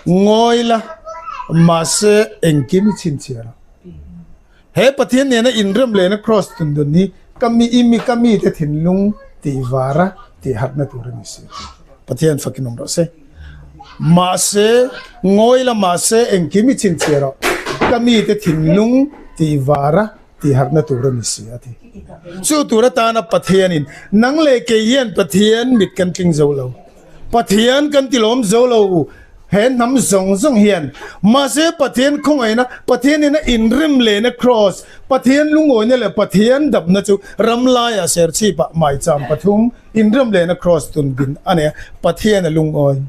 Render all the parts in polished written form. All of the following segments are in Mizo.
Ngawi la, mahse engkim i chhinchhiah lo. He Pathian nena inrem lehna Kraws tundun hi ka mi i mi ka mite thinlung tih vara tih harhna tur a ni si. Pathian fakin awm rawh se. Mahse, ngawi la mahse engkim i chhinchhiah rawh, ka mite thinlung tih vara tih harhna tur a ni si a ti. Chu tur atana Pathianin nang leh kei hian Pathian mit kan tling zo lo. Pathian kan ti lawm zo lo he hnam zawng zawng hian. Mahse Pathian khawngaihna, Pathianin a inrem lehna Kraws, Pathian lungawina leh Pathian dapna chu ram laiah serchhipah maicham pathum inrem lehna Kraws tundin a nei a, Pathian a lungawi.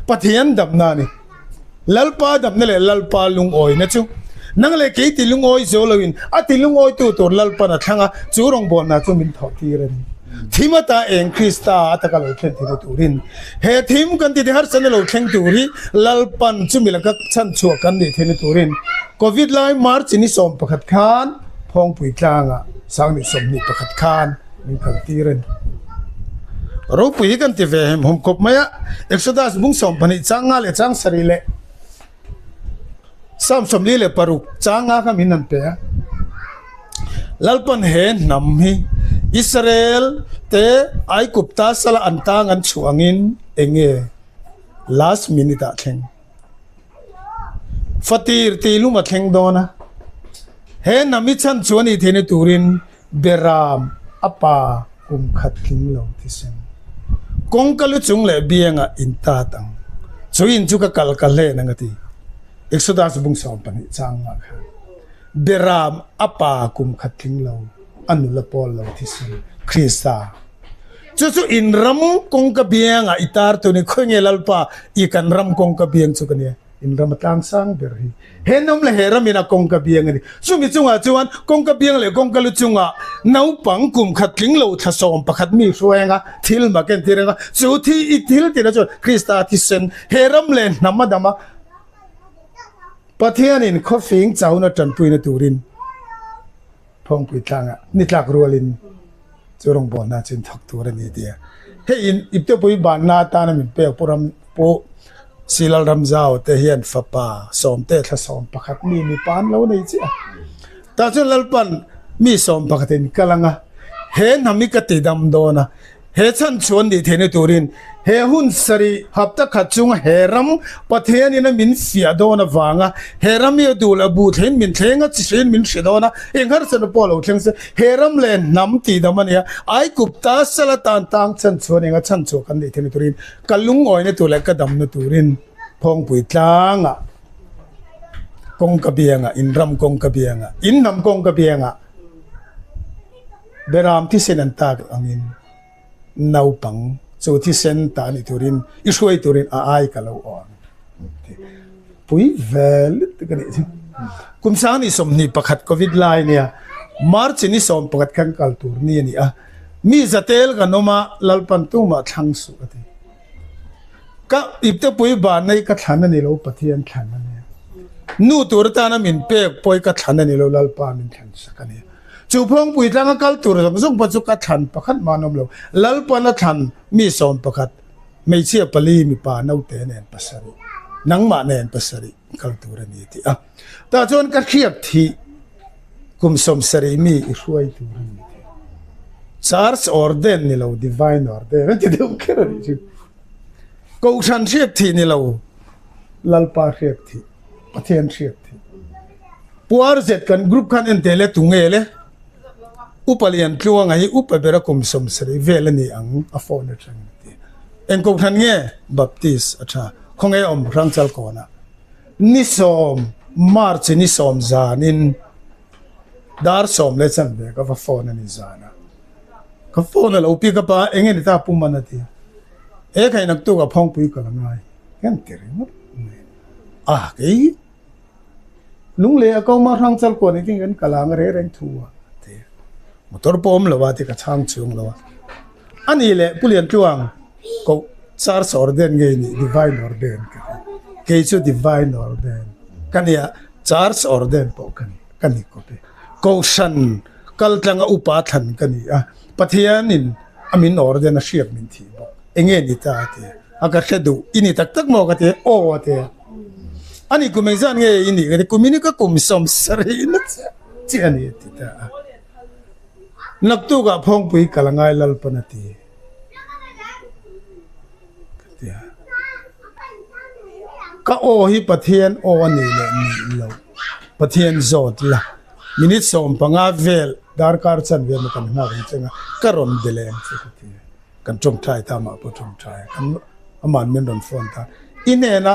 Pathian dapna a ni. Lalpa dapna leh Lalpa lungawina chu nang leh kei ti lungawi zo loin a ti lungawitu tur Lalpan a thlang a, chu rawngbawlna chu min thawh tir a ni. Thim ata eng Krista a taka lo thlen thina turin he thim kan titi harsatna lo thleng tur hi Lalpan chumi laka chhanchhuah kan nih theihna turin Covid lai March ni 11 khan Phawngpui tlangah Sangni 21 khan min kal tir a ni. Ropui hi kan ti ve hem hum khawp mai a, Exodus bung 12 chang nga leh chang sarih leh Psalm 46 chang nga kha min han pe a. Lalpan he hnam hi Israel te Aigupta sala an tang an chhuah angin eng nge last minute ah thleng? Fatir tih lum a thleng dawn a, he hnam hi chhan chu a nih theihna turin Beram a pa kum khat tling lo thisen kawngka lu chung leh biangah in tat ang, chu in chu ka kal ka hlen ang a ti. Exodus bung 12 chang ngah khan Beram a pa kum khat tling lo a nula pawl lo thisen Krista chu chu in ram kawngka biangah i tar tun i khawi nge Lalpa i kan ram kawngka biang chu ka nia. In ram a tlang sang ber hi he nawm leh he ram in a kawngka biang a ni. Chumi chungah chuan kawngka biang leh kawngka lu chungah naupang kum khat tling lo thla 11 mi hruai anga thil mak entir anga chu thi i thil tina chuan Krista thisen he ram leh hnam a dam a Pathianin khawfing chauhna tanpuina turin Phawngpui tlangah ni tlak rualin chu rawngbawlna chu in thawk tur a ni tia. Hei in iptepui banna atana min pek Pu Ram Pu Silal Ramzau te hian fapa sawmte thla 11 mi mipa an lo nei chiah a. Tah chuan Lalpan mi 11 in kal anga he hnam hi ka ti dam dawn a. He chhan chuan nih theihna turin he hun sarih hapta khat chunga he ram Pathianin a min fiah dawn avanga he ram hi a duh leh buh thleng min thleng a, chi hrein min hre dawn a, eng harsatna pawh a lo thleng se, he ram leh hnam tihdam a nia, Aigupta sal atan tang chhan chuan enga chhan chhuah kan nih theihna turin ka lungawina tur leh ka damna turin Phawngpui tlangah kawngka biangah, in ram kawngka biangah, in hnam kawngka biangah. Beram thisen an tak angin naupang chu thisen ta ni turin i hruai turin a ai ka lo awn ti pui ve lutuk a nih chu. Kum sang ni 21 covid lai nia March ni 11 khan kal tur ni a ni a, mi zatel kan awm a Lalpan tumah thlang suh a ti. Ka iptepui ban nei ka thlan a ni lo Pathian thlan a nia. Nu tur atana min pek pawh hi ka thlan a ni lo Lalpa min thlan sak a nia. Chu phawngpui tlanga kal tur zawng zawng pawh chu ka thlan pakhat mah an awm lo. Lalpan a thlan mi 11, hmeichhia pali mipa naute nen pasarih, nangmah nen pasarih kal tur a ni a ti a. Tah chuan ka hriat thih kum 70 mi i hruai tur a ni tih. Church orden ni lo divine orden a ti deuh kher a nih chu. Kohhran hriat thih ni lo Lalpa hriat thih, Pathian hriat thih. Puar zet kan group khan en teh le tu nge le? Upa Lian Tluanga hi upa bera kum 70 vel a ni ang a phone atangin a ti. Eng kohhran nge? Baptist a tha. Khawnge awm Hrangchal kawnah. Ni sawm March ni sawm zanin dar sawm leh chanve ka va phone a ni zana. Ka phone a lo pick up a eng nge ni ta pum an a ti. He khaih naktuk a phawngpui ka la ngai hian ti ringawt mai a kei Lunglei a ko ma Hrangchal kuan engtin kan kal ang reng reng thu a ti. Motor pawh awm lo a ti ka chhang chhung lo a. A nih leh Pu Liantluang koh Church Orden nge nih Divine Orden ka ti. Kei chu Divine Orden ka nia Church Orden pawh ka ni ka ni kawp e. Kohhran kaltlanga upa thlan ka ni a, Pathianin a min orden a hriat min thih bawk. Enge ni ta a ti a, ka hre duh i ni tak tak maw ka ti a, aw a ti a. Ani kum engzat nge i nih ka ti, kum in ka kum 70 na chiah chiah a ni a ti ta a. Naktukah phawngpui kal a ngai Lalpan a ti ka ti a. Ka aw hi Pathian aw a nih leh nih lo Pathian zawt la, minute 15 vel darkar chanve emaw kan nghak ang che nga ka rawn be leh ang che ka ti a. Kan tawngtai ta amah pawh tawngtai a, kan ama'n min rawn phone ta, i hnena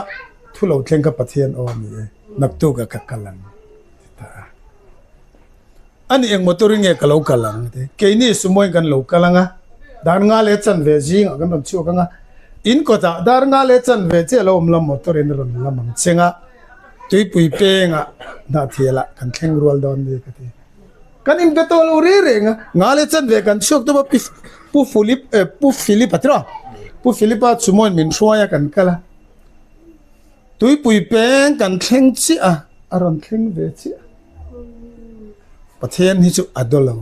thu lo thleng kha Pathian aw a ni e, naktukah ka kal ang ti ta a. Ani eng motor in nge ka lo kal ang ti, keini sumoin kan lo kal ang a, dar nga leh chanve zingah kan rawn chhuak ang a, in kawtah dar nga leh chanve chiah lo awm lam motor in a rawn lam ang cheng a, tuipui pengah hnahthialah kan thleng rual dawn ni ka ti. Kan inbe tawh lo reng reng a, nga leh chanve kan chhuak tawp a, Pu Philip eh Pu Philip a tiraw? Pu Philip-a chumawiin min hruai a kan kal a, tuipui peng kan thleng chiah a, a rawn thleng ve chiah. Pathian hi chu a daw lo.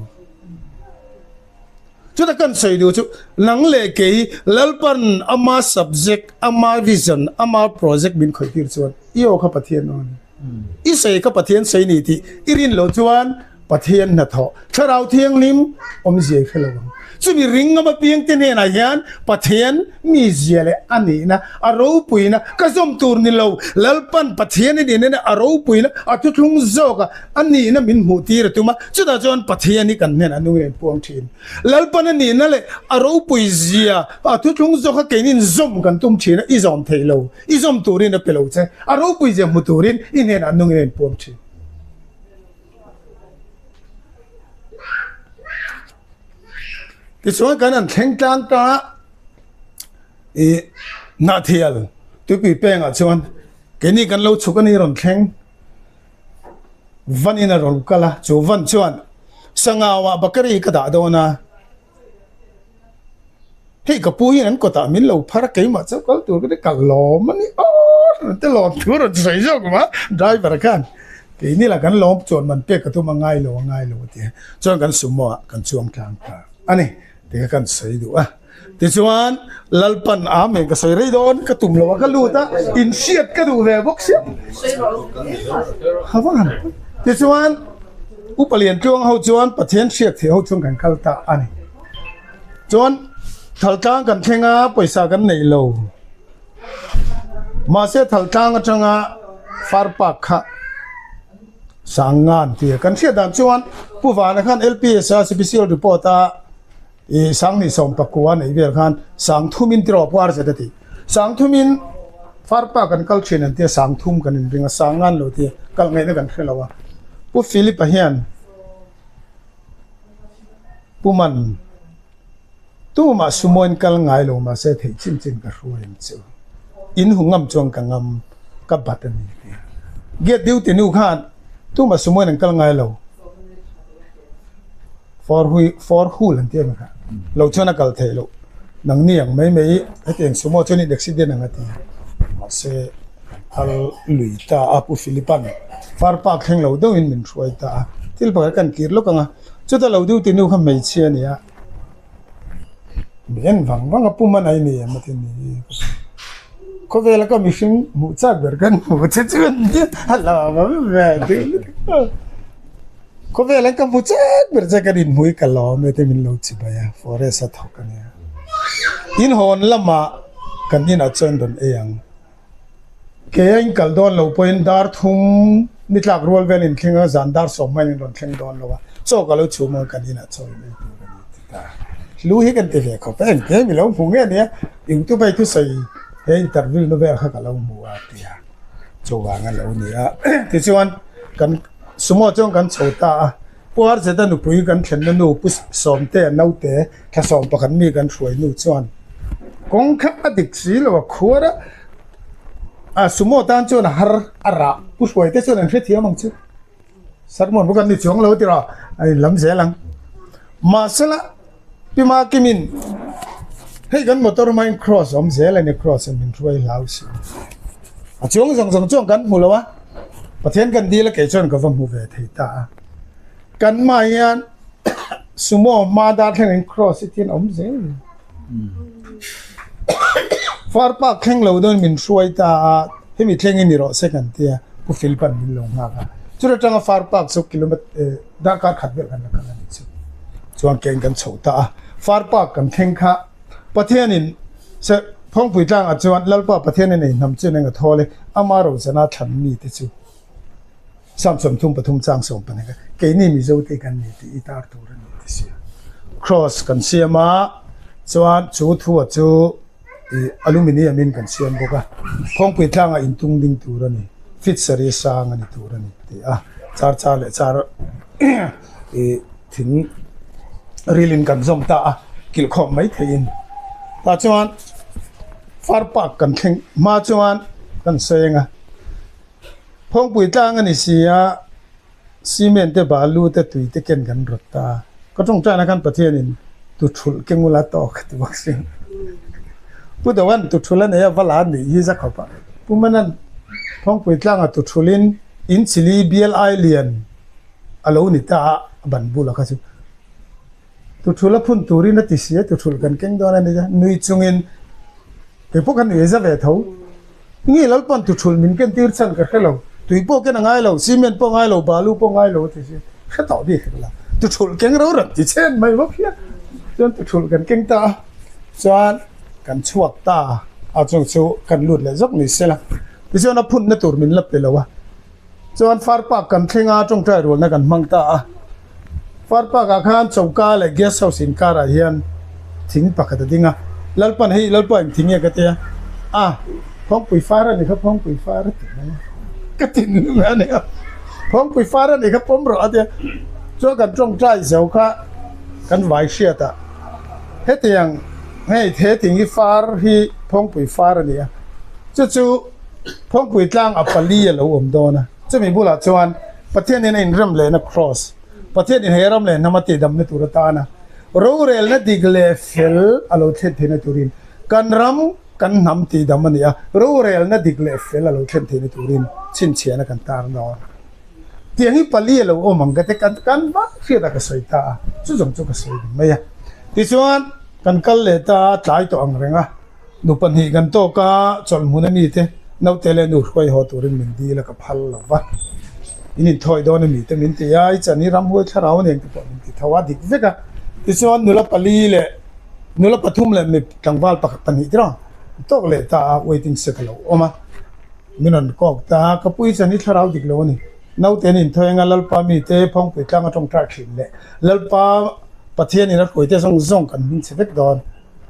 Chuta kan sawi duh chu nang leh kei Lalpan ama subject, ama vision, ama project min khawih tir chuan i aw kha Pathian aw a ni. I sawi kha Pathian sawi ni tih i rin loh chuan Pathian hnathawh Thlarau Thianghlim awmzia i hre lo ang. Chumi ring ngam apiangte hnenah hian Pathian mizia leh a nihna, a ropuina ka zawm tur ni lo, Lalpan Pathian i nihna a ropuina, a thuthlung zawka a nihna min hmuh tir a tum a, chutah chuan Pathian hi kan hnenah nung in a inpuang thin. Lalpan a nihna leh a ropui zia, a thuthlung zawka keinin zawm kan tum thin a, i zawm thei lo. I zawm turin a pe lo che, a ropui zia hmu turin i hnenah nungin a inpuang thin. Tichuan kan han thleng tlang ta a, i Hnahthial tuipui pengah chuan keini kan lo chhuk a ni rawn thleng van in a rawn kal a, chu van chuan Sangauah bakery ka dah dawn a, Hei ka pu hian an kawtah min lo phar a, keimah chauh kal tur ka ti ka lawm a ni aw te lawm thu rawn sawi zawk ma driver khan keini lah kan lawm chuan man pek ka tum a ngai lo a ngai lo a ti a, chuan kan sumo ah kan chuang tlang ta a ni ti kha kan sawi duh a, tichuan Lalpan Amen ka sawi rei dawn ka tum lo a ka lut a inhriat ka duh ve bawk sia havan tichuan Upa Liantluang ho chuan Pathian hriat theih ho chuan kan kal ta a ni. Chuan Thaltlang kan thleng a, pawisa kan neih lo. Mahse Thaltlang atanga Far Park kha Sangngan tia kan hriat dan chuan Pu Vana khan LPS a special report a i Sanghnih 19 neih vel khan Sangthumin tiraw puar zet a ti. Sangthumin Far Park kan kal thin an tia Sangthum kan inring a, Sangngan lo tia kal ngaihna kan hre lo a. Pu Philip-a hian Pu Man, tumah sumoin kal ngai lo mahse theih chin chin ka hruai ang che u. In hu ngam chuan ka ngam, ka bat a ni ti a. Gate duty nu khan tumah sumoin an kal ngai lo. For hui, for hul an ti em kha. Lo chuan a kal theih loh. Nangni ang mai mai hetiang sumo chuan in accident ang a ti a. Mahse kan kal lui ta a Pu Philipa'n far park thleng lo deuhin min hruai ta a. Thil pakhat kan kir lawk ang a. Chuta lo duty nu kha hmeichhia a ni a. Mi en vang vang a pum a nei ni em a ti ni. Khawvela ka mihring hmuh chak ber kan hmu che chu an nia a lawm awm ve a. Khawvela ka hmu chak ber che kan inhmu hi ka lawm e te min lo chibai a forest a thawk a nia. In hawn lamah kan inah chuan rawn ei ang. Kei a inkal dawn lo pawhin dar thum ni tlak rual vel in thleng a, zan dar sawm hmain in rawn thleng dawn lo a, chaw ka lo chhum a, kan inah chaw in ei tur a ni ti ta. Hlu hi kan ti ve khawp a, engkim i lo hmu nge nia, YouTube a i thusawi he interview na vel kha ka lo hmu a ti a, chuvang a lo ni a. Tichuan kan sumo chuan kan chho ta a, Pu Arzeta nupui kan thlenna nu Pu Sawmtea naute thla 11 mi kan hruai nu chuan kawng kha a dik si lo a khuar a, a sumo tan chuan a har a rah pu hruai te chuan an hrethiam ang chu sermon pawh kan ni chuang lo tiraw a in lam zel ang mahsela pi Makimin hei kan motor hmain cross a awm zel a ni cross in min hruai hlau si a chuang zawng zawng chuan kan hmu lo a Pathian kan dil a kei chuan ka va hmu ve thei ta a kan hmaah hian sumo hma darthlangin cross hi tin awm zel a ni. Far park thleng lo dawn min hruai ta a. Hemi thlengin ni rawh se kan tia Pu Philip-a'n min lo nghak a. Chuta tanga Far Park chu kilometre darkar khat vel kan la kal a nih chu. Chuan keng kan chho ta a. Far Park kan thleng kha Pathianin se Phawngpui tlangah chuan Lalpa Pathianin ei hnam chu eng a thawl e, ama rochana thlan mite chu Psalm 33 chang 12 kha keini Mizote kan ni tih i tar tur a ni ti sia. Cross kan siam a, chuan chu thua chu ih aluminium in kan siam bawk a, Phawngpui tlangah intung ding tur a ni, fit sarih sang a ni tur a ni ti a, char char leh char ih thing ril in kan zawm ta a, kilh khawm mai theihin tah chuan far park kan thleng hma chuan kan sawi ang a. Phawngpui tlang a ni si a, cement te balu te tui te ken kan rawt ta. Ka tawngtaina khan Pathianin tu thulh ke ngula tawk a ti bawk si. Pu Doan tu thulh a nei a, va la a nih hi za khawp a. Pu Manan Phawngpui tlanga tu thulhin in chili bial ai lian a lo ni ta a, a ban bula kha chu. Tu thulh a phun turin a ti si a, tu thulh kan keng dawn a ni a, nui chungin kei pawh khan nui za ve tho. Nge Lalpan tu thulh min ken tir chhan ka hre lo, tui pawh ken a ngai lo, cement pawh a ngai lo, balu pawh a ngai lo a ti si, hre tawh bik hek la, tu thulh keng ro rawn ti chen mai bawk hian chuan tu thulh kan keng ta a, chuan kan chhuak ta a chung chu kan lut leh zawk ni se la, tichuan a phunna tur min la pe lo a. Chuan Far Park kan thleng a, tawngtai rualna kan hmang ta a. Far Park ah khan choka leh guest house inkarah hian thing pakhat a ding a. Lalpan hei Lalpa eng thing nge ka ti a, a Phawngpui far a ni kha Phawngpui far a ti mai a, ka thinlung a nia Phawngpui far a ni kha pawm rawh a ti a. Chuan kan tawngtai zo kha kan vai hriat ah hetiang hei he thing hi far hi Phawngpui far a ni a, chu chu. Phawngpui tlang a pali a lo awm dawn a, chumi bulah chuan Pathianin a inrem lehna Kraws, Pathianin he ram leh hnam a tihdamna tur atana rorelna dik leh fel a lo thlen theihna turin kan ram, kan hnam tihdam a ni a, rorelna dik leh fel a lo thlen theihna turin chhinchhiahna kan tar dawn. Tiang hi pali a lo awm ang ka ti, kan kan vak hriatah ka sawi ta a, chu zawng chu ka sawi ding mai a. Tichuan, kan kal leh ta a, tlai tawh ang reng a. Nu pahnih kan tawk a, chawlh hmun a mite naute leh nu hruai haw turin min dil a ka phal lo va. In inthawi dawn a mite min ti a, i chan hi ramhuai thlarau nen te pawh min ti tho a, dik vek a. Tichuan nula pali leh nula pathum leh mi tlangval pakhat pahnih te rawng an tawk leh ta a, waiting shed a lo awm a. Min rawn kawk ta a, ka pui chan hi thlarau dik lo a ni. Naute an inthawi anga Lalpa mite Phawngpui tlang a tawngtai thin leh Lalpa Pathianin a hruaite zawng zawng kan hming chhe vek dawn.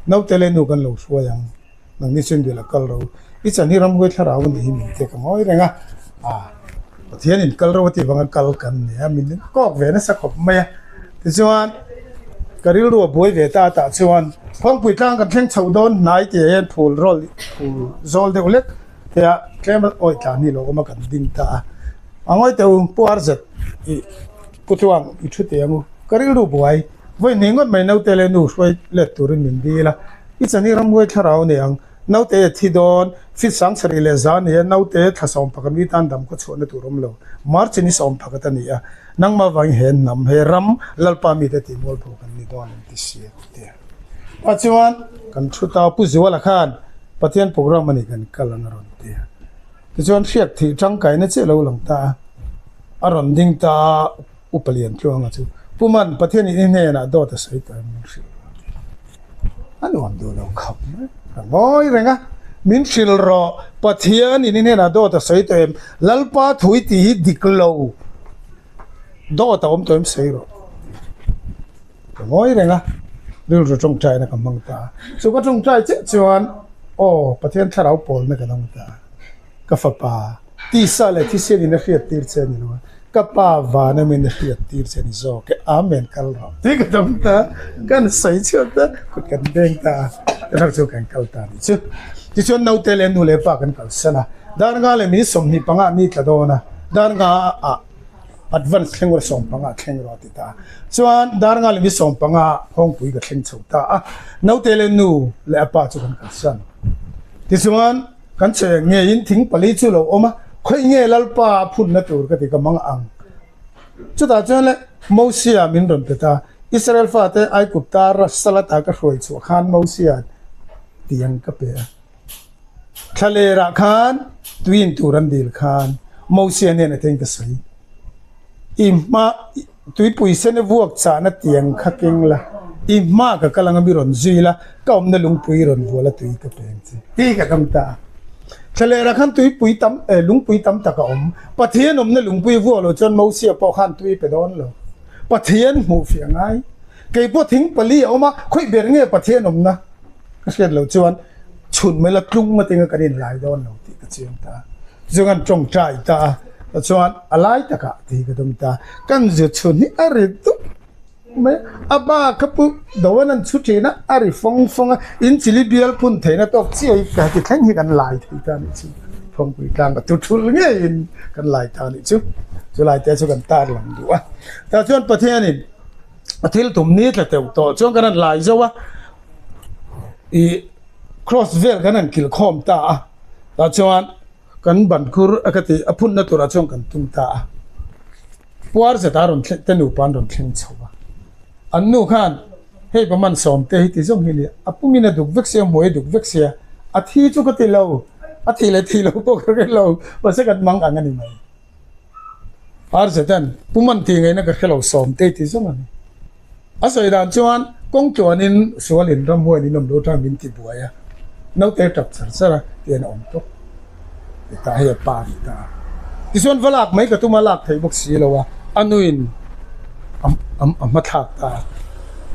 Naute leh nu kan lo hruai ang, nangni chuan bial a kal ro. I chan hi ramhuai thlarau a nih hi min te ka ngawi reng a, ah Pathianin kal ro a tih vanga kal kan ni a, min kawk ve nasa khawp mai a. Tichuan ka rilru a buai ve ta tah chuan Phawngpui tlang kan thleng chhoh dawn hnai tih ah hian phul rawl phul zawl deuh hlek te ah tlem a awih tlan hi lo awm a kan ding ta a. A ngawi teh u Pu Arzat ih Pu Tluang i thu teh ang u, ka rilru buai. Vawi hnih ngawt mai naute leh nu hruai let turin min dil a, i chan hi ramhuai thlarau ni ang, naute a thi dawn, fit 70 leh za nia, naute thla 11 mi tan dam khaw chhuahna tur awm lo, March ni 11 a ni a, nangmah vangin he hnam, he ram, Lalpa mite tih mualpho kan ni dawn an ti si a ti a. Tah chuan kan thu ta, Pu Zuala khan Pathian program a ni kan kal ang a rawn ti a. Tichuan hriat thih tangkaina chiah lo lang ta a, a rawn ding ta a, Upa Liantluanga chu, Pu Man, Pathianin i hnenah dawt a sawi tawh em min hrilh rawh a ti. A nuam duh lo khawp mai, ka ngawi reng a, Min hrilh rawh, Pathianin i hnenah dawt a sawi tawh em, Lalpa thu i tih hi dik lo, dawt a awm tawh em sawi rawh. Ka ngawi reng a, rilru tawngtaina ka hmang ta a. Chu ka tawngtai chiah chuan aw Pathian thlarau pawlna ka dang ta a. Ka fapa, tisa leh thisen in a hriat tir che a ni lo a, ka pa van amin a hriat tir che a ni zawk e, Amen kal rawh tih ka dang ta a. Kan sawi chhuak ta, kut kan beng ta a, ka chu kan kal ta a ni chu. Tichuan naute leh nu leh pa kan kalsan a, dar nga leh min 25 ah ni tla dawn a, dar nga ah Advance thleng rawh 15 thleng rawh a ti ta a. Chuan dar nga leh mi 15 Hawngpui ka thleng chho ta a. Naute leh nu leh a pa chu kan kalsan. Tichuan kan che ngeiin thing pali chu lo awm a, khawi nge Lalpa a phunna tur ka ti ka mang ang. Chutah chuan le Mosia min rawn pe ta. Israel fate Aigupta salata ka hruai chhuah khan Mosia tiang ka pe a. Thlalerah khan. Tui in tur an dil khan Mosia hnenah te in ka sawi. I hma tuipui sen i vuak chahna tiang kha keng la, i hma ka kal anga mi rawn zui la, ka awmna lungpui rawn vual a tui ka peng che tih ka dam ta a. Thlalera khan tuipui tam eh lungpui tam tak a awm. Pathian awmna lungpui vuak lo chuan Mosia pawh khan tui pe dawn lo. Pathian hmuh fiah ngai. Kei pawh thing pali a awm a, khawih ber nge Pathian awmna ka hriat loh chuan chhun mai la tlung atinga kan inlai dawn lo tih ka chiang ta a. Chung an tawngtai ta a, tichuan a lai takah tih ka tum ta. Kan zu chhun hi a ri dup mai a, a ba kha pu Doan an chhu thin a, a ri fawng fawng a, in chili bial phun theihna tawk chiah hi ka heti thleng hi kan lai thei ta anih chu. Thawngpui tlang ka tu thul ngeiin kan lai ta anih chu. Chulai te chu kan tar lang duh a. Tah chuan Pathianin a thil tum ni tla teuh tawh chuan kan han lai zo a, ih cross vel kan han kilh khawm ta a. Tah chuan kan ban khur a ka tih a phunna turah chuan kan tum ta a, puar zeta rawn thleng te nupa an rawn thleng chho a, an nu khan hei pa man sawm te hi ti zawng hi nia a pumin a duk vek sia hmuai a duk vek sia a thi chu ka ti lo a thih leh thih lo pawh ka hre lo mahse kan mang ang a ni mai. Rz-an Pu Man tih ngaihna ka hre lo Sawmtei ti zawng a ni. A sawi dan chuan kawng tluanin sualin ramhuain in awm lo tang min ti buai a, naute tap char char a tian a awm tawp. Hetah hei a pa a ni ta a. Tichuan va lak mai ka tum a lak theih bawk si lo a, a nuin a hmathlak ta a.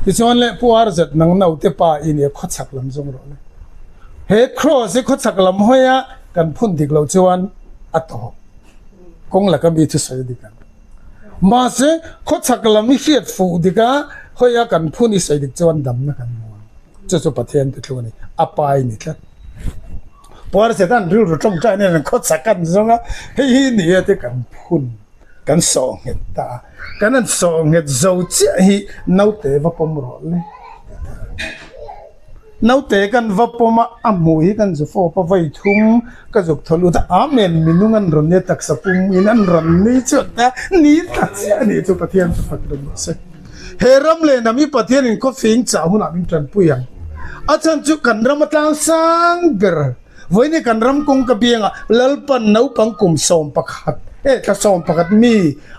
Tichuan le Pu RZ nang naute pa i nia khawchhak lam zawng rawh le. He cross hi khawchhak lam hawia kan phun dik loh chuan a tawp. Kawng laka mi chu sawi dik ang. Mahse, khawchhak lam i hriat fuh dik a, hawia kan phun i sawi dik chuan damna kan hmu ang. Chu chu Pathian te thu a ni. A pa i ni tlat. Puar Satan rilru tawngtai nen khawchhak an zawng a, hei hi ni e te kan phun, kan sawh nghet ta a. Kan han sawh nghet zo chiah hi naute va pawm rawh le. Naute kan va pawm a, a hmuh hi kan zu fawp a, vawi thum ka zuk thaw lut a, Amen, minung an rawn nia taksa pum in an rawn ni chuan ta ni ta chiah a nih chu Pathian chu fak dawm rawh se. He ram leh hnam hi Pathian in khawfing chah hunah min tanpui ang. A chhan chu kan ram a tlang sang ber. Vawiin kan ram kawngka biangah Lalpan naupang kum 11, eh thla 11 mi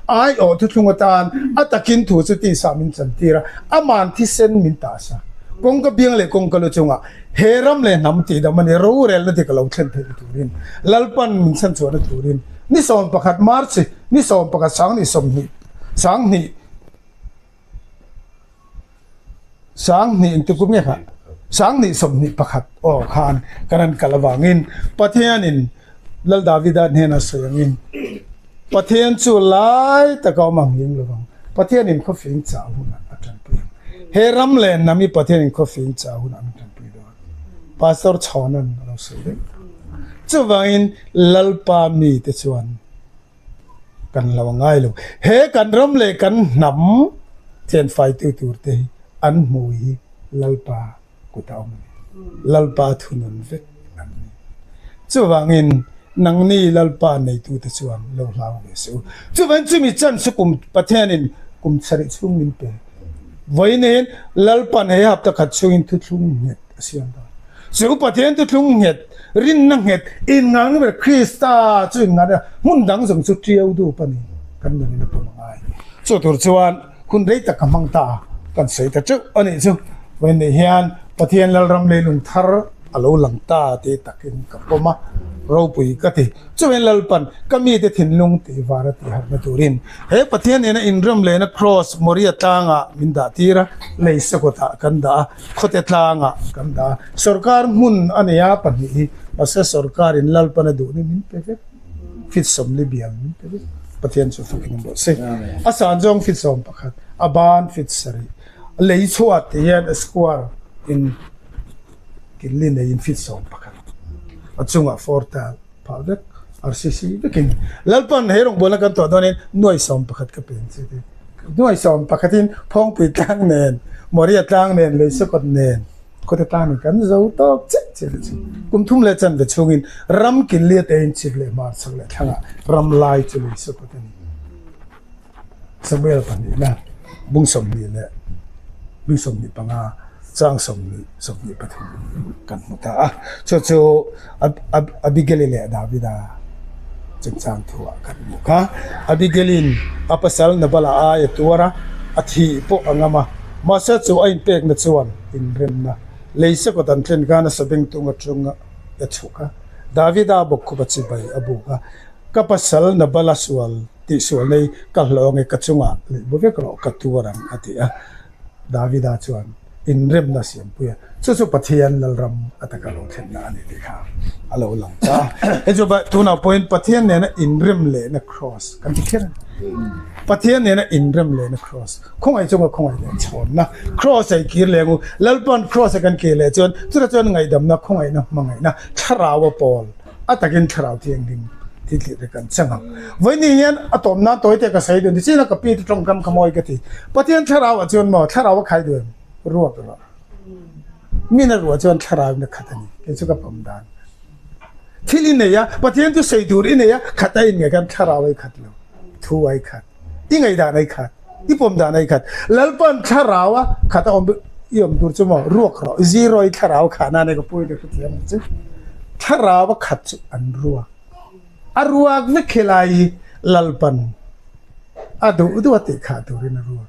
aiawh thuthlung atan a takin thu chu tisa min chantir a, aman thisen min tah sa. Kawngka biang leh kawngka lu chungah he ram leh hnam tihdam a ni, rorelna dik a lo thlen theihna turin, Lalpan min chhanchhuahna turin ni 11 March ni 11 sanghnih 20 sanghnih 20 engti kum nge kha? 20 21 aw khan kan an kal avangin Pathianin Lal Davida hnena sawi angin Pathian chu lai taka awm ang hlim lovang Pathianin khawfing chah hunah a tanpui ang. He ram leh hnam hi Pathianin khawfing chah hunah min tanpui dawn. Pastor Chhawna'n a lo sawi daih. Chuvangin Lalpa mite chuan Kan lo a ngai lo. He kan ram leh kan hnam tlenfaitu tur te hi an hmui hi Lalpa kut a awm a ni. Lalpa thunun vek an ni. Chuvangin nangni Lalpa neitute chuan lo hlau ve suh u. Chuvangin chumi chan chu kum Pathianin kum sarih chhung min pe. Vawiin Lalpan he hapta khat chhungin thuthlung nghet a siam dawn. Chu Pathian thuthlung nghet, rinna nghet, innghahna ber Krista chu innghahna hmun dang zawng chu ṭiau dup a ni. Kan nunin a pawm a ngai. Chu tur chuan hun rei tak ka hmang ta a, kan sawi ta ṭeuh a nih chu. Vawiin nih hian Pathian Lalram leilung thar a lo lang ta tih takin ka pawm a, ropui ka ti. Chuvangin Lalpan ka mite thinlung tih var a tihharhna turin he Pathian nena inrem lehna Kraws Moria tlangah min dah tir a, lei sakawtah kan dah a, khawte tlangah kan dah a. Sorkar hmun a nei a pahnih hi, mahse sorkarin Lalpan a duhna min pe vek, fit sawmli bial min pe vek. Pathian chu fakin awm rawh se. A san zawng fit 11, a ban fit sarih, lei chhuat tih hian a square in Killi neiin fit 11 a chungah four tile phah vek RCC vekin Lalpan he rawngbawlna kan tuah dawnin nuai 11 ka pen che ti. Nuai 11 in Phawngpui tlang nen, Moria tlang nen, Leisakawt nen, Khawte tlang nen kan zo tawk chiah chiah te chu. Kum thum leh chanve chhungin ram killi a tein chhip leh hmar chhak leh thlangah ram lai chu Leisakawt a ni. Samuel pahnihna bung 20 leh bung 25 chang 20 23 kan hmu ta a. Chu chu Abigail-i leh Davida. Chungchang thuah kan hmu kha. Abigail-in a pasal Nabal-a ai a tuar a, a thih pawh a ngam a. Mahse chu a inpekna chuan inremna lei sakawt an thlen khan a sabeng tung atang a chhuk a. Davida bawk khup a chibai a buk a, Ka pasal Nabal-a sual tih sual nei ka hlawng e ka chungah leh bu vek rawh ka tuar ang a ti a. Davida chuan inremna a siampui a, chu chu Pathian Lalram a taka lo thlenna a ni tih kha a lo lang ta a. Hei chu tunah pawhin Pathian nena inrem lehna kraws kan ti kher a ni. Pathian nena inrem lehna kraws, khawngaih chunga khawngaih leh chhawnna kraws a i kir leh ang u. Lalpa'n kraws a kan kir leh chuan chutah chuan ngaihdamna, khawngaihna, hmangaihna, thlarau a pawl. A takin thlarau thianghlim thil tih te kan chang ang. Vawiin hian a tawp nan tawi te ka sawi dun ti chin a ka pi te tawngkam kha mawi ka ti. Pathian thlarau ah chuan maw thlarau a khai dun ruak erawh min a ruah chuan thlarau in a khat a ni kei chu ka pawm dan. Thil i nei a Pathian chu sawi tur i nei a khat a in nge khan thlarau ai khat lo thu ai khat. I ngaihdan ai khat, i pawm dan ai khat. Lalpan thlarau a khat a awm i awm tur chu maw ruak rawh, zero i thlarau khah nan e ka pui ka hrethiam ang chu. Thlarau a khat chu an ruak. A ruak vek helai hi Lalpan a duh duh a tih khah turin a ruak.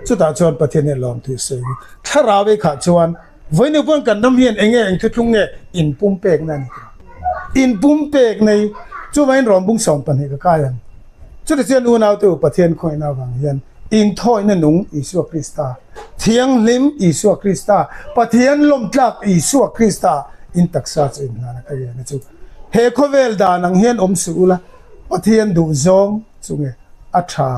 Chutah chuan Pathian hian lawmthu sawi hi thlarau ei khah chuan Vawiin pawn kan ram hian enge eng thuthlung nge inpumpekna a ni tawh. Inpumpekna hi chuvangin rawnbung 12 ka kai ang. Chuti chuan unaute u Pathian khawihna avang hian inthawihna nung Isua Krista, thianghlim Isua Krista, Pathian lawmtlak Isua Krista in taksa chu inhlan a ka rian a chu. He khawvel dan ang hian awm suh ula, Pathian duhzawng chu nge a tha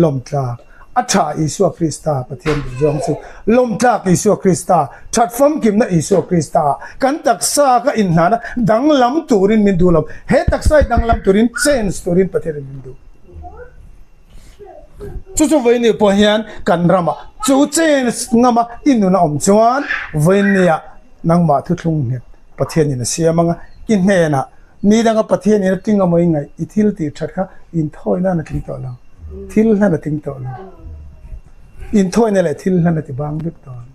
lawmtlak a tha Isua Krista Pathian duh zawng chu lawmtlak Isua Krista that famkimna Isua Krista kan taksa ka inhlana danglam turin min duh lo he taksa hi danglam turin change turin Pathian in min duh chu chu vawiin ni pawh hian kan ramah chu change ngama i nun a awm chuan vawiin nia nangmah thuthlung nghet Pathian in a siam anga i hnenah Ni danga Pathian in a tling amaw i ngaih, i thil tih that kha inthawi nan a tling tawh lo, thil hlan a tling tawh lo. Inthawina leh thil hlan a ti bang vek dawn.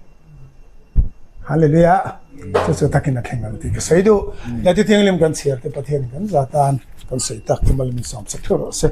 Hallelujah! Chu chu takin a thleng ang tih ka sawi duh. Lati Thianghlim kan chhiar te Pathian in kan za tan kan sawi tak te malmin sawm sak theuh rawh se.